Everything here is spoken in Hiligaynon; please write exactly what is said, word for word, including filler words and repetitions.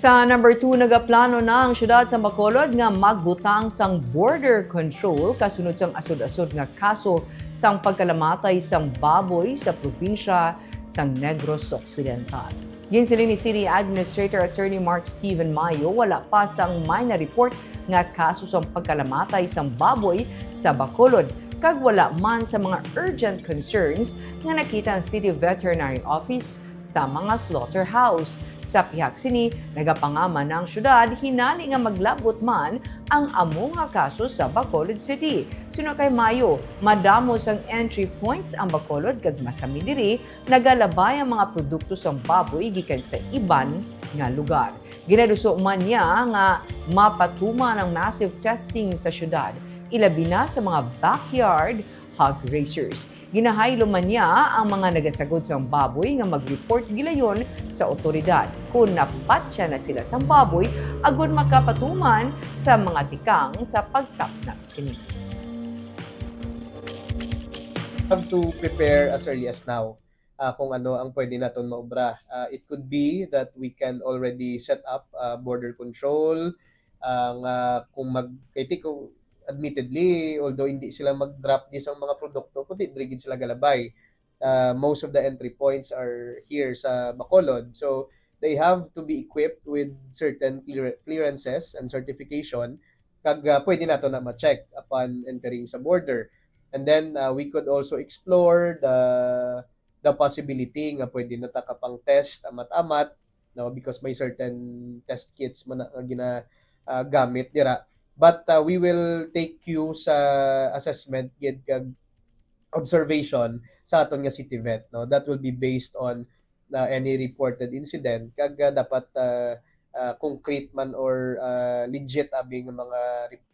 Sa number two, nagaplano na ang siyudad sa Bacolod nga magbutang sang border control kasunod sang asod-asod nga kaso sang pagkalamatay sang baboy sa probinsya sang Negros Occidental. Ginsiling ni City Administrator Attorney Mark Steven Mayo, wala pa sang may na-report nga kaso sang pagkalamatay sang baboy sa Bacolod, kag wala man sa mga urgent concerns nga nakita ang City Veterinary Office sa mga slaughterhouse. Sa pihak sini, nagapangama na ang syudad hinali nga maglabot man ang amo nga kaso sa Bacolod City. Suno kay Mayo, madamo sang entry points ang Bacolod kag masami diri nagalabay ang mga produkto sang baboy gikan sa iban nga lugar. Ginaduso man niya nga mapatuman ang massive testing sa syudad, ilabi na sa mga backyard hog raisers. Ginahaylo man niya ang mga nagasagod sang baboy nga mag-report gilayon sa awtoridad kon napatya na sila sang baboy, agod makapatuman sa mga tikang sa pagtapnak sini. Have to prepare as early as now, ah, kung ano ang pwede naton maobra. Ah, it could be that we can already set up, ah, border control, ah, nga kung mag-, kay ti-, kung admittedly, although hindi sila mag-drop di sang mga produkto, kundi diri gid sila galabay. Ah, most of the entry points are here sa Bacolod. So, they have to be equipped with certain clear-, clearances and certification kag, ah, pwede nato na ma-check upon entering sa border. And then, ah, we could also explore the the possibility nga pwede na ta kapang test amat-amat, no, because may certain test kits man na nga gina-, ah, gamit dira. But, ah, we will take cue sa assessment gid kag observation sa aton nga city vet, no. That will be based on, ah, any reported incident kag, ah, dapat, ah, ah, concrete man or, ah, legit abi nga mga rep-,